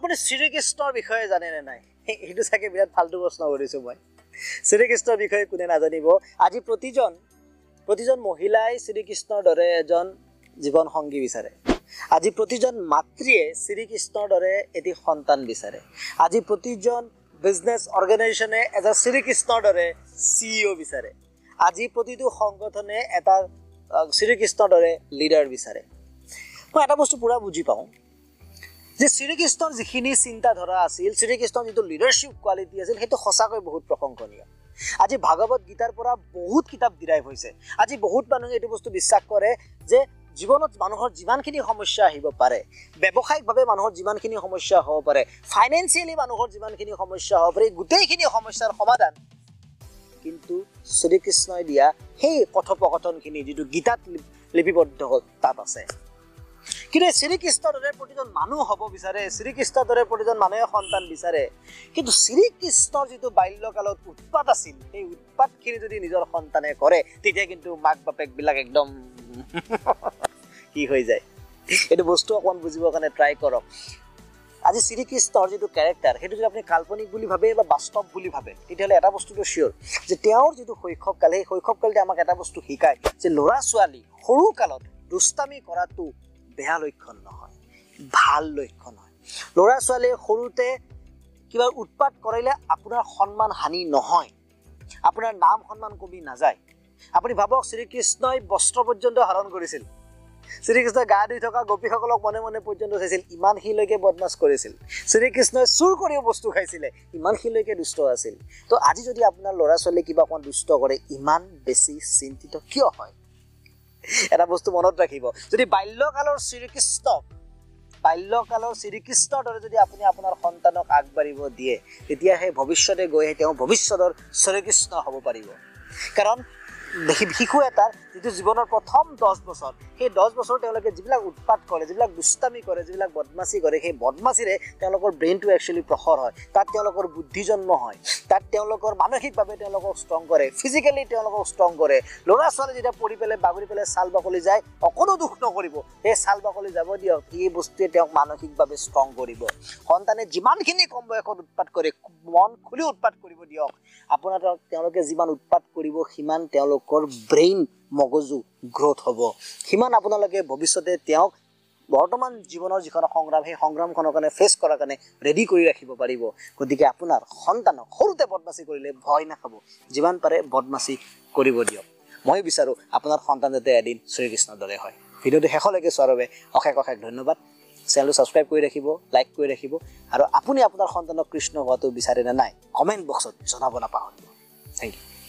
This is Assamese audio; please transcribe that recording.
আপুনি শ্ৰীকৃষ্ণৰ বিষয়ে জানেনে নাই? এইটো চাগে বিৰাট ফাল্টু প্ৰশ্ন কৰিছোঁ মই। শ্ৰীকৃষ্ণৰ বিষয়ে কোনে নাজানিব? আজি প্ৰতিজন মহিলাই শ্ৰীকৃষ্ণৰ দৰে এজন জীৱন সংগী বিচাৰে। আজি প্ৰতিজন মাতৃয়ে শ্ৰীকৃষ্ণৰ দৰে এটি সন্তান বিচাৰে। আজি প্ৰতিজন বিজনেছ অৰ্গেনাইজেশ্যনে এটা শ্ৰীকৃষ্ণৰ দৰে চিইঅ' বিচাৰে। আজি প্ৰতিটো সংগঠনে এটা শ্ৰীকৃষ্ণৰ দৰে লিডাৰ বিচাৰে। মই এটা বস্তু পূৰা বুজি পাওঁ যে শ্ৰীকৃষ্ণৰ যিখিনি চিন্তাধাৰা আছিল, শ্ৰীকৃষ্ণৰ যিটো লিডাৰশ্বিপ কোৱালিটি আছিল, সেইটো সঁচাকৈ বহুত প্ৰশংসনীয়। আজি ভাগৱত গীতাৰ পৰা বহুত কিতাপ ডিৰাইভ হৈছে। আজি বহুত মানুহে এইটো বস্তু বিশ্বাস কৰে যে জীৱনত মানুহৰ যিমানখিনি সমস্যা আহিব পাৰে, ব্যৱসায়িকভাৱে মানুহৰ যিমানখিনি সমস্যা হ'ব পাৰে, ফাইনেন্সিয়েলি মানুহৰ যিমানখিনি সমস্যা হ'ব পাৰে, গোটেইখিনি সমস্যাৰ সমাধান কিন্তু শ্ৰীকৃষ্ণই দিয়া সেই কথোপকথনখিনি যিটো গীতাত লিপিবদ্ধ হ'ল তাত আছে। কিন্তু শ্ৰীকৃষ্ণৰ দৰে প্ৰতিজন মানুহ হ'ব বিচাৰে, শ্ৰীকৃষ্ণৰ দৰে প্ৰতিজন মানুহে সন্তান বিচাৰে। কিন্তু শ্ৰীকৃষ্ণৰ যিটো বাল্যকালত উৎপাত আছিল, সেই উৎপাতখিনি যদি নিজৰ সন্তানে কৰে, তেতিয়া কিন্তু মাক বাপেকবিলাক একদম কি হৈ যায়। এইটো বস্তু অকণমান বুজিবৰ কাৰণে ট্ৰাই কৰক। আজি শ্ৰীকৃষ্ণৰ যিটো কেৰেক্টাৰ, সেইটো যদি আপুনি কাল্পনিক বুলি ভাবে বা বাস্তৱ বুলি ভাবে, তেতিয়াহ'লে এটা বস্তুটো চিয়'ৰ যে তেওঁৰ যিটো শৈশৱকাল, সেই শৈশৱকালতে আমাক এটা বস্তু শিকায় যে ল'ৰা ছোৱালী সৰু কালত দুষ্টামি কৰাটো বেয়া লক্ষণ নহয়, ভাল লক্ষণ হয়। ল'ৰা ছোৱালীয়ে সৰুতে কিবা উৎপাত কৰিলে আপোনাৰ সন্মান হানি নহয়, আপোনাৰ নাম সন্মান কমি নাযায়। আপুনি ভাবক, শ্ৰীকৃষ্ণই বস্ত্ৰ পৰ্যন্ত হৰণ কৰিছিল, শ্ৰীকৃষ্ণই গা ধুই থকা গোপীসকলক মনে মনে পৰ্যন্ত চাইছিল, ইমানখিনিলৈকে বদমাছ কৰিছিল। শ্ৰীকৃষ্ণই চুৰ কৰিও বস্তু খাইছিলে, ইমানখিনিলৈকে দুষ্ট আছিল। তো আজি যদি আপোনাৰ ল'ৰা ছোৱালীয়ে কিবা অকণমান দুষ্ট কৰে, ইমান বেছি চিন্তিত কিয় হয়? এটা বস্তু মনত ৰাখিব, যদি বাল্যকালৰ শ্ৰীকৃষ্ণৰ দৰে যদি আপুনি আপোনাৰ সন্তানক আগবাঢ়িব দিয়ে, তেতিয়া সেই ভৱিষ্যতে গৈ তেওঁ ভৱিষ্যতৰ শ্ৰীকৃষ্ণ হ'ব পাৰিব। কাৰণ শিশু এটাৰ যিটো জীৱনৰ প্ৰথম 10 বছৰ, সেই 10 বছৰ তেওঁলোকে যিবিলাক উৎপাত কৰে, যিবিলাক দুষ্টামি কৰে, যিবিলাক বদমাচি কৰে, সেই বদমাচিৰে তেওঁলোকৰ ব্ৰেইনটো একচুৱেলি প্ৰখৰ হয়, তাত তেওঁলোকৰ বুদ্ধি জন্ম হয়, তাত তেওঁলোকৰ মানসিকভাৱে তেওঁলোকক ষ্ট্ৰং কৰে, ফিজিকেলি তেওঁলোকক ষ্ট্ৰং কৰে। ল'ৰা ছোৱালী যেতিয়া পৰি পেলাই বাগৰি পেলাই ছাল বাকলি যায়, অকণো দুখ নকৰিব, সেই ছাল বাকলি যাব দিয়ক, এই বস্তুৱে তেওঁক মানসিকভাৱে ষ্ট্ৰং কৰিব। সন্তানে যিমানখিনি কম বয়সত উৎপাত কৰে, মন খুলি উৎপাত কৰিব দিয়ক। আপোনাৰ তেওঁলোকে যিমান উৎপাত কৰিব, সিমান তেওঁলোকৰ ব্ৰেইন, মগজু গ্ৰ'থ হ'ব, সিমান আপোনালোকে ভৱিষ্যতে তেওঁক বৰ্তমান জীৱনৰ যিখন সংগ্ৰাম, সেই সংগ্ৰামখনৰ কাৰণে ফেচ কৰাৰ কাৰণে ৰেডি কৰি ৰাখিব পাৰিব। গতিকে আপোনাৰ সন্তানক সৰুতে বদমাচি কৰিলে ভয় নাখাব, যিমান পাৰে বদমাচি কৰিব দিয়ক। মই বিচাৰোঁ আপোনাৰ সন্তান যাতে এদিন শ্ৰীকৃষ্ণৰ দৰে হয়। ভিডিঅ'টো শেষলৈকে চোৱাৰ বাবে অশেষ অশেষ ধন্যবাদ। চেনেলটো ছাবস্ক্ৰাইব কৰি ৰাখিব, লাইক কৰি ৰাখিব, আৰু আপুনি আপোনাৰ সন্তানক কৃষ্ণ হোৱাটো বিচাৰে নে নাই কমেণ্ট বক্সত জনাব নাপাহৰিব। Thank you.